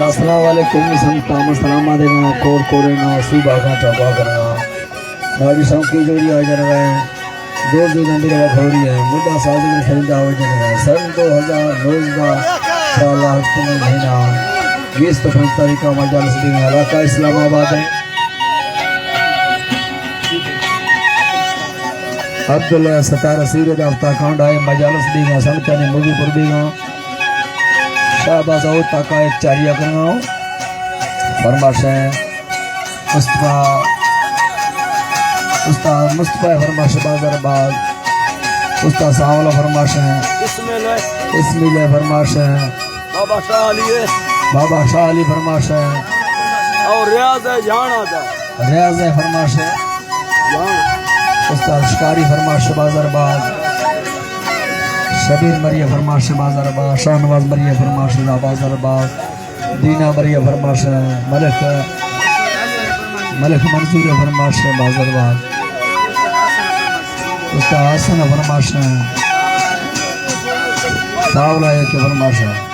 السلام علیکم، سنگتاں، سلام دینا، کور کورے نا، صوبہ کا ٹاپا کرنا۔ ناڑی سنگ کی جوڑی آ جانا ہے، دو دو دن دیر وقت ہو رہی ہے، مدعا سازی میں شہید آ جانا ہے۔ سن دو ہزار نوزدہ سال ہفتم مہینہ، بیست پنچ تاریخ کا مجلس دینا علاقہ اسلام آباد ہے۔ عبداللہ ستارہ سیرت ہفتہ کانڈ آئے مجالس بیگا سنگتانی مگی پر بیگا۔ شہباز او تاکا ایک چاریا کرنا ہو۔ فرماش ہے مصطفیٰ، استاد مصطفیٰ فرماش بازار باز، استاد سانولا فرماش ہے، اسمیل ہے۔ اسمیل ہے فرماش ہے۔ بابا شاہ علی ہے۔ بابا شاہ علی فرماش ہے۔ اور ریاض ہے جھانا دا۔ ریاض ہے فرماش ہے۔ جھانا۔ استاد شکاری فرماش بازار باز۔ شبیر مریا فرماش بازار باز۔ شاہنواز مریا فرماش بازار باز۔ دینا مریا فرماش ہے۔ ملک، ملک منظور فرماش بازار باز۔ استاد حسن فرماش ہیں۔ ساولا ہے کہ فرماش ہیں۔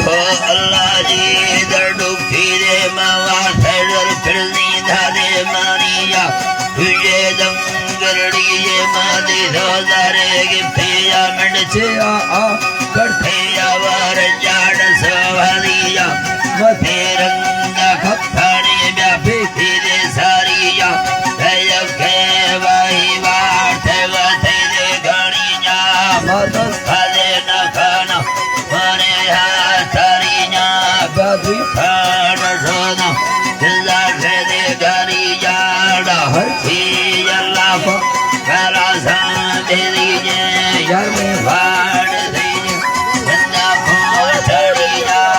او اللہ جی، در ڈکھی دے ماوا سیڈر پھرنی دھارے مانیا، تجھے دنگرڑی یہ مادی سوزارے گپیا منڈچے آ آ، کٹھے آوار جاڑ سوالیا، متے رنگ کھپ تھاڑی بیا پھیکی دے ساری یا، تیو کے وائی وار تیو تیرے گھڑی یا، مدد کھلے نہ کھانا، مانے ہاتھ تاری یا، گدی کھانا سونا، دلدار سے دے گھڑی جاڑا، ہر چیز اللہ کو کرا سان دے دیجے، یار میں پھاڑ دیجے، بندہ کو تڑی یا،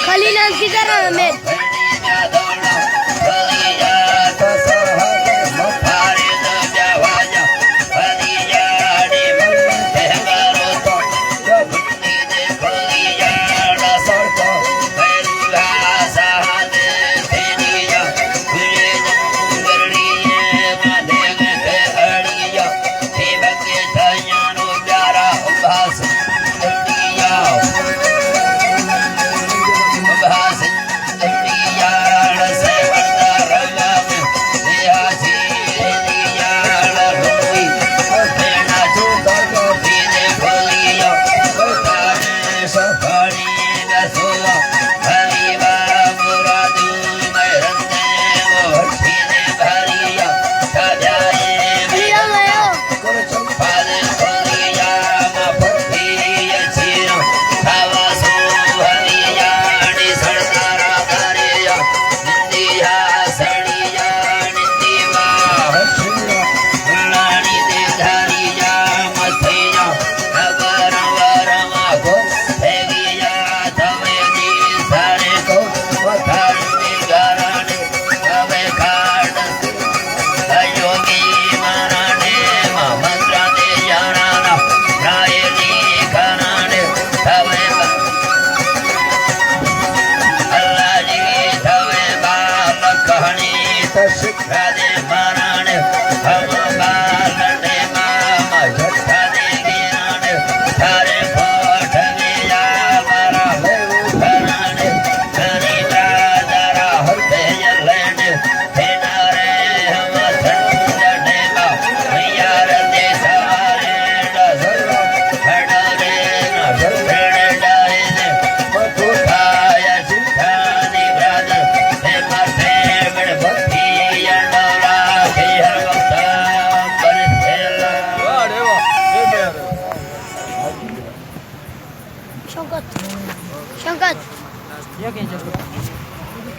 خلیل ہم کدھر ہے؟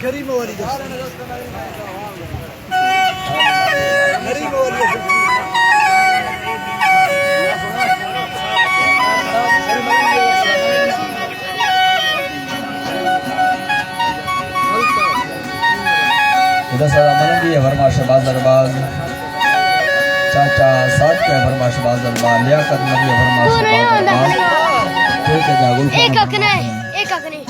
کریم والی دست۔ کریم والی دست۔ ادا سلام منندی ہے فرمائش باز در باز۔ چاچا ساتھ کے فرمائش باز در باز۔ لیاقت نبی ہے فرمائش باز در باز۔ ٹھیک ہے جاگل۔ ایک اکنے، ایک اکنے۔